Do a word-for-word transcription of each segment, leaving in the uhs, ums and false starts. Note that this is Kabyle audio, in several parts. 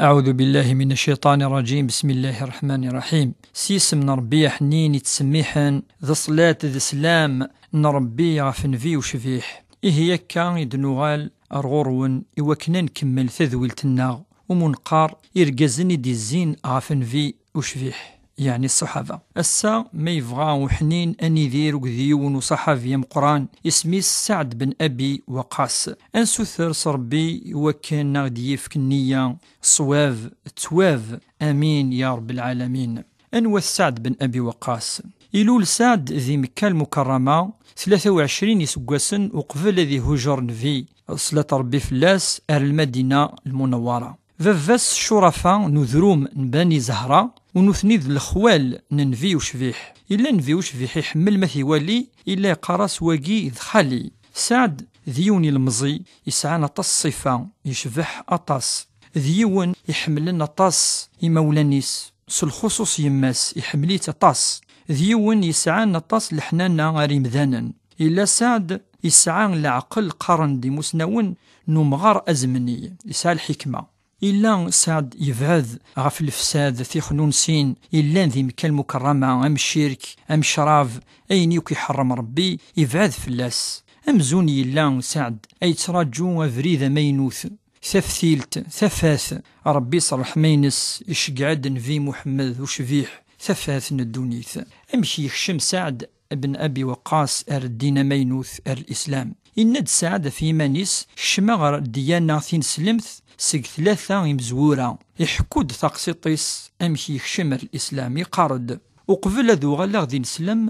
أعوذ بالله من الشيطان الرجيم. بسم الله الرحمن الرحيم. S yisem n Ṛebbi aḥnin yettsemmiḥen, d ṣṣlat d sslam n Ṛebbi ɣef Nnbi ucbiḥ. Ihi akka i d-nuɣal ar ɣur-wen i wakken ad nkemmel tadwilt-nneɣ, umi neqqar irgazen i d-izzin ɣef Nnbi ucbiḥ, yeɛni ṣṣaḥaba. Ass-a, ma yebɣa uḥnin, ad nidir akked yiwen uṣaḥabi ameqqran, isem-is Saɛd ben Abi Waqqas. Ad nsuter s Ṛebbi i wakken ad aɣ-d-yefk nniya, ṣṣwab, ttwab. Amin ya Ṛebb lɛalamin. Anwa-t Saɛd ben Abi Waqqas? Ilul Saɛd di Mekka Lmukarrama tlata u ɛecrin iseggasen uqbel ad ihujer Nnbi, ṣṣlat Ṛebbi fell-as, ar Lmadina Lmunawwara. Baba-s Curafa n udrum n Bani Zahra, u nutni d lexwal n Nnbi ucbiḥ. Illa Nnbi ucbiḥ iḥemmel ma t-iwali, illa yeqqar-as: "Wagi d xali." Saɛd d yiwen ilemẓi yesɛan aṭas ṣṣifa, yecbeḥ aṭas. D yiwen iḥemmlen aṭas imawlan-is, s lxuṣuṣ yemma-s, iḥemmel-itt aṭas. D yiwen yesɛan aṭas leḥnana ar imdanen. Illa Saɛd yesɛa leɛqel, qqaren-d imusnawen, n umɣar azemni, yesɛa lḥikma. Illa Saɛd yebɛed ɣef lefsad, tixnunsin yellan di Mekka Lmukarrama, am ccirk, am ccrab, ayen yakk iḥerrem Ṛebbi, yebɛed fell-as. Amzun yella Saɛd a yettraǧu abrid amaynut, taftilt, tafat. Ṛebbi s ṛṛeḥma-ines iceggeɛ-d Nnbi Muḥemmed ucbiḥ, tafat n ddunit. Amek yekcem Saɛd ben Abi Waqqas ar ddin amaynut, ar Lislam? Yenna-d Saɛd ɣef yiman-is: "Kecmeɣ ɣer ddyana tineslemt seg tlata imezwura." Iḥekku-d taqsiṭ-is amek yekcem ar Lislam. Iqqar-d: "Uqbel ad uɣaleɣ d ineslem,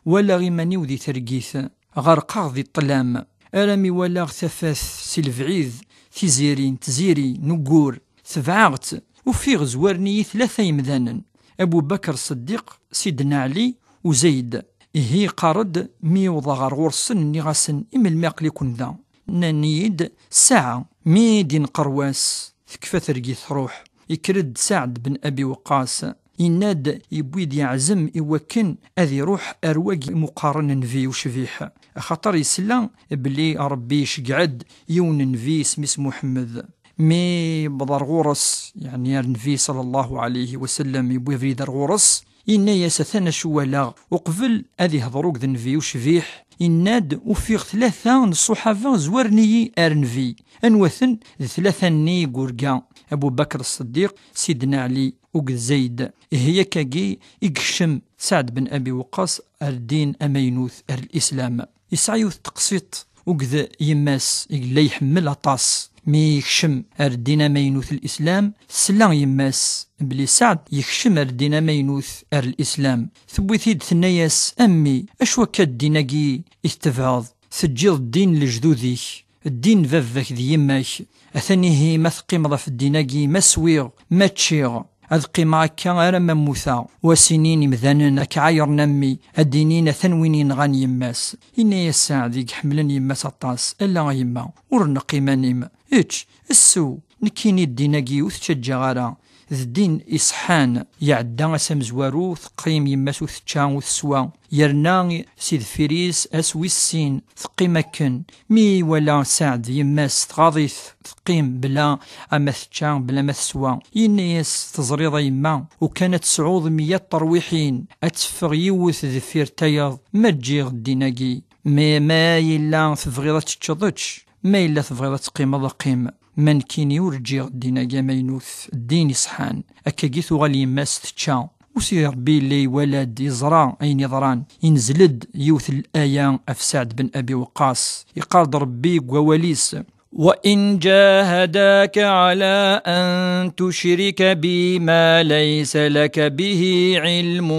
walaɣ iman-iw di targit, ɣerqeɣ di ṭṭlam, armi walaɣ tafat si lebɛid, tiziri n tziri n uggur, tebɛeɣ-tt, ufiɣ zwaren-iyi tlata yemdanen, Abu Bakr Ṣeddiq, Sidna Ɛli, u Zayd." Ihi iqqar-d: "Mi wwḍeɣ ɣer ɣur-sen, nniɣ-asen: 'I melmi aql-iken da?' Nnan-iyi-d: 'Ssaɛa.' Mi d-inqer wass, tekfa tergit, truḥ." Ikker-d Saɛd ben Abi Waqqas, yenna-d yewwi-d yeɛzem i wakken ad iruḥ ar wagi imuqaren n Nnbi ucbiḥ, axaṭer yesla belli Ṛebbi iceggeɛ-d yiwen n Nnbi isem-is Muḥemmed. Mi yewweḍ ar ɣur-s, yeɛni ar Nnbi ṣalla Llahu ɛalayhi wa sallam, yewwi abrid ar ɣur-s, yenna-yas: "Atan acu walaɣ." Uqbel ad ihḍer akked Nnbi ucbiḥ, yenna-d: "Ufiɣ tlata n ṣṣuḥaba zwaren-iyi ar Nnbi." Anwa-ten? D tlata-nni i yurga: Abu Bakr Ṣṣeddiq, Sidna Ɛli, akked Zayd. Ihi akkagi i yekcem Saɛd ben Abi Waqqas ar ddin amaynut, ar Lislam. Yesɛa yiwet n teqsiṭ akked yemma-s i yella iḥemmel aṭas. Mi yekcem ar ddin amaynut, Lislam, tesla yemma-s belli Saɛd yekcem ar ddin amaynut, ar Lislam. Tewwi-t-id, tenna-yas: "A mmi, acu akka ddin-agi i tettebɛeḍ? Teǧǧiḍ ddin n lejdud-ik, ddin n baba-k d yemma-k. Atan ihi ma teqqimeḍ ɣef ddin-agi, ma swiɣ, ma ččiɣ, ad qqimeɣ akka alamma mmuteɣ, u ad s-inin imdanen ad k-ɛayren a mmi, ad d-inin atan win yenɣan yemma-s." Yenna-yas Saɛd i iḥemmlen yemma-s aṭas: "Ala a yemma, ur neqq iman-im. Ečč, ssew, nekkini ddin-agi ur t-ttaǧǧaɣ ara. D ddin iṣeḥḥan." Iɛedda ass amezwaru, teqqim yemma-s ur tečča ur teswa. Yerna si deffir-is ass wis sin, teqqim akken. Mi iwala Saɛd yemma-s tɣaḍ-it, teqqim bla ama tečča, bla ma teswa. Yenna-yas: "Teẓriḍ a yemma, ukan ad tesɛuḍ meyya terwiḥin, ad teffeɣ yiwet deffir tayeḍ, ma ǧǧiɣ ddin-agi. Ma, ma yella tebɣiḍ ad teččeḍ, ečč. Ma yella tebɣiḍ ad teqqimeḍ, qqim. Ma nekkini ur ǧǧiɣ ddin-agi amaynut, ddin iṣeḥḥan." Akkagi tuɣal yemma-s tečča. U Sidi Ṛebbi yella iwala-d, iẓra ayen iḍran. Inzel-d yiwet n laya ɣef Saɛd ben Abi Waqqas. Iqqar-d Ṛebbi deg wawal-is: "وإن جاهداك على أن تشرك بي ما ليس لك به علم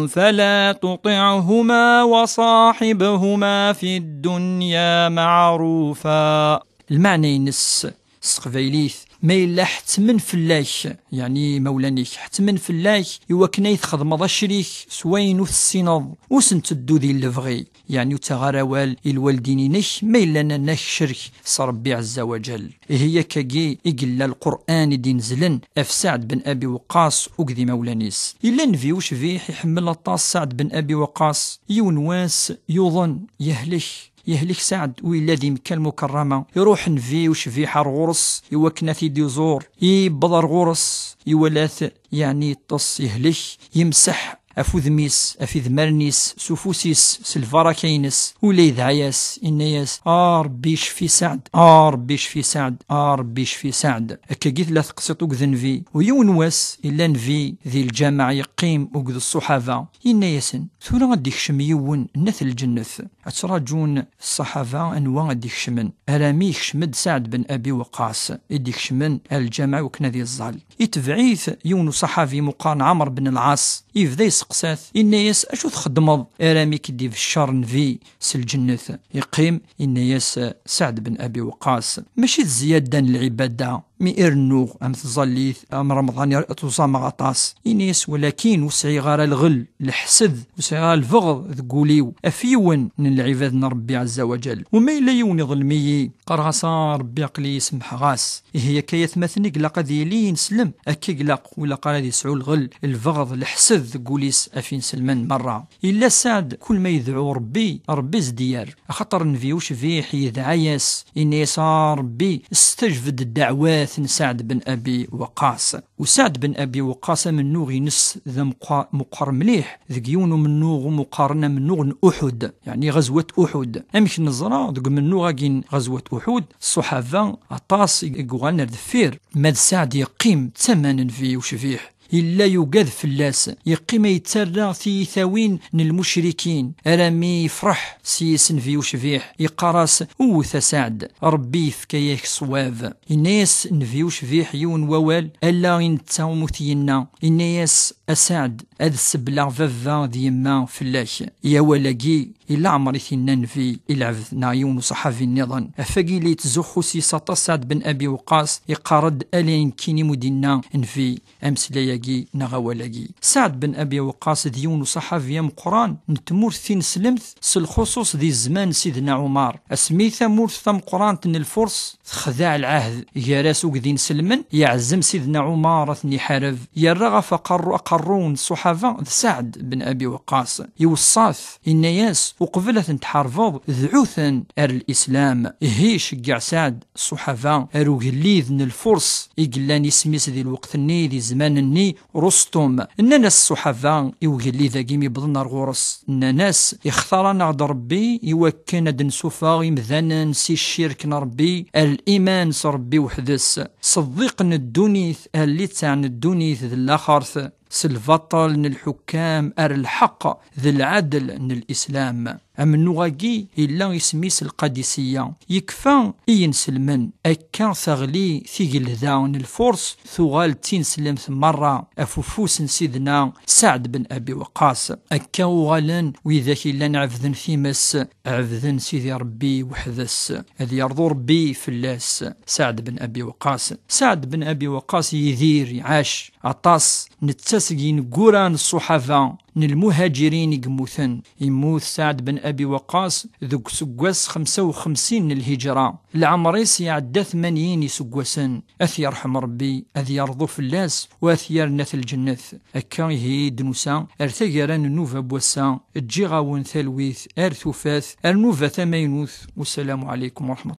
فلا تطعهما وصاحبهما في الدنيا معروفا." Lmeɛna-ines s teqbaylit: ma yella ḥettmen fell-ak, yeɛni imawlan-ik, ḥettmen fell-ak i wakken ay txedmeḍ acrik s wayen ur tessineḍ, ur sen-teddu di lebɣi, yeɛni ur ttaɣ ara awal i lwaldin-inek ma yella nnan-ak ccrek s Ṛebbi ɛezza wa ǧal. Ihi akkagi i yella Lqur'an i d-inezlen ɣef Saɛd ben Abi Waqqas akked imawlan-is. Yella Nnbi ucbiḥ iḥemmel aṭas Saɛd ben Abi Waqqas. Yiwen wass yuḍen, yehlek, Yehlek Saɛd u yella di Mekka Lmukerrama. Iruḥ Nnbi ucbiḥ ar ɣur-s i wakken ad t-id-iẓur. Yewweḍ ar ɣur-s, iwala-t, yeɛni yeṭṭes, yehlek, yemseḥ ɣef udem-is, ɣef idmaren-is, s ufus-is, s lbaraka-ines, u la yedɛa-yas, inna-yas: "A Ṛebbi, cfi Saɛd, a Ṛebbi, cfi Saɛd, a Ṛebbi, cfi Saɛd." Akkagi tella teqsiṭ uked Nnbi. U yiwen wass, illa Nnbi di lǧameɛ yeqqim uked ṣṣuḥaba, yenna-yasen: "Tura ad d-ikcem yiwen n at lǧennet." Ad ttṛaǧun ṣṣaḥaba anwa ad d-ikecmen, arami yekcem-d Saɛd ben Abi Waqqas, i d-ikecmen ar lǧameɛ wakken ad iẓẓal. Itbeɛ-it yiwen uṣaḥabi meqqar n Ɛamr ben Lɛas, yebda yesteqsa-t, inna-yas: "Acu txeddmeḍ arami k-id-ibeccer Nnbi s lǧennet?" Yeqqim, inna-yas Saɛd ben Abi Waqqas: "Mačči d zzyada n lɛibada, mi i rennuɣ am tẓallit, am Remḍan i tuẓameɣ aṭas." Inna-yas: "Walakin ur sɛiɣ ara lɣel, leḥsed, ur sɛiɣ ara lbeɣḍ deg wul-iw ɣef yiwen n lɛibad n Ṛebbi ɛezza wa ǧal. U ma yella yiwen iḍlem-iyi, qqareɣ-as: a Ṛebbi, aql-iyi semḥeɣ-as." Ihi akka, ay atmaten, i ilaq ad yili ineslem, akka i ilaq, ur ilaq ara ad yesɛu lɣel, lbeɣḍ, leḥsed deg wul-is ɣef inselmen merra. Yella Saɛd, kul ma yedɛu Ṛebbi, Ṛebbi zedyer. Axaṭer Nnbi ucbiḥ yedɛa-yas, yenna-yas: "A Ṛebbi, stajbed ddeɛwat n Saɛd ben Abi Waqqas." U Saɛd ben Abi Waqqas amennuɣ-ines d ameqqa-, meqqer mliḥ, deg yiwen umennuɣ umi qqaren amennuɣ n Uḥud, yeɛni ɣazwat Uḥud. Amek neẓra, deg umennuɣ-agi n ɣazwat Uḥud, ṣṣuḥaba aṭas i, i yuɣalen ar deffir, ma d Saɛd yeqqim d tama n Nnbi ucbiḥ. Yella yugad fell-as, yeqqim a yettarra tiyitawin n lmucrikin, arami yefreḥ s yis Nnbi ucbiḥ, yeqqar-as: "Wwet a Saɛd, Ṛebbi yefka-yak ṣṣwab." Yenna-yas Nnbi ucbiḥ yiwen wawal, ala i netta umi t-yenna. Yenna-yas: "A Saɛd, ad sebleɣ baba d yemma fell-ak." I awal-agi, i leɛmer i t-yenna Nnbi i lɛebd neɣ yiwen uṣaḥabi nniḍen. Ɣef wagi la yettzuxxu s yis aṭas Saɛd ben Abi Waqqas, yeqqar-d: "Ala i nekkini umi d-yenna Nnbi ameslay-agi neɣ awal-agi." Saɛd ben Abi Waqqas d yiwen uṣaḥabi ameqqran n tmurt tineslemt, s lxuṣuṣ di zzman n Sidna Ɛumar, asmi tamurt tameqqrant n Lfurs texdeɛ lɛahd gar-as akked inselmen, yeɛzem Sidna Ɛumar ad ten-iḥareb, yerra ɣef aqerru, aqerru n ṣṣuḥaba d Saɛd ben Abi Waqqas. Iweṣṣa-t, yenna-yas: "Uqbel ad ten-tḥarbeḍ, dɛu-ten ar Lislam." Ihi iceggeɛ Saɛd ṣṣuḥaba ar ugellid n Lfurs i yellan isem-is di lweqt-nni, di zzman-nni, Rustum. Nnan-as ṣṣuḥaba i ugellid-agi mi wwḍen ar ɣur-s, nnan-as: "Ixtar-aneɣ-d Ṛebbi i wakken ad d-nessufeɣ imdanen si ccirk n Ṛebbi ar liman s Ṛebbi weḥd-s. Ṣeddiq n ddunit ar litteɛ n ddunit d laxert, s lbaṭel n lḥukkam ar lḥeqq d lɛadel n Lislam." Amennuɣ-agi yella isem-is Lqadisiya. Yekfa i yinselmen, akka teɣli tigelda n Lfurs, tuɣal d tineslemt merra ɣef ufus n Sidna Saɛd ben Abi Waqqas. Akka uɣalen widak yellan ɛebden times, ɛebden Sidi Ṛebbi weḥd-s. Ad yerḍu Ṛebbi fell-as, Saɛd ben Abi Waqqas. Saɛd ben Abi Waqqas yidir, iɛac aṭas, netta seg yineggura n ṣṣuḥaba n lmuhaǧirin i yemmuten. Yemmut Saɛd ben Abi Waqqas deg useggas xemsa u xemsin n lhiǧra. Leɛmer-is iɛedda tmanyin iseggasen. Ad t-yerḥem Ṛebbi, ad yerḍu fell-as, u ad t-yerr n at lǧennet. Akka ihi i d-nusa ar taggara n nnuba n wass-a. Ǧǧiɣ-awen talwit ar tufat, ar nnuba tamaynut. Wassalamu ɛalaykum wa raḥmat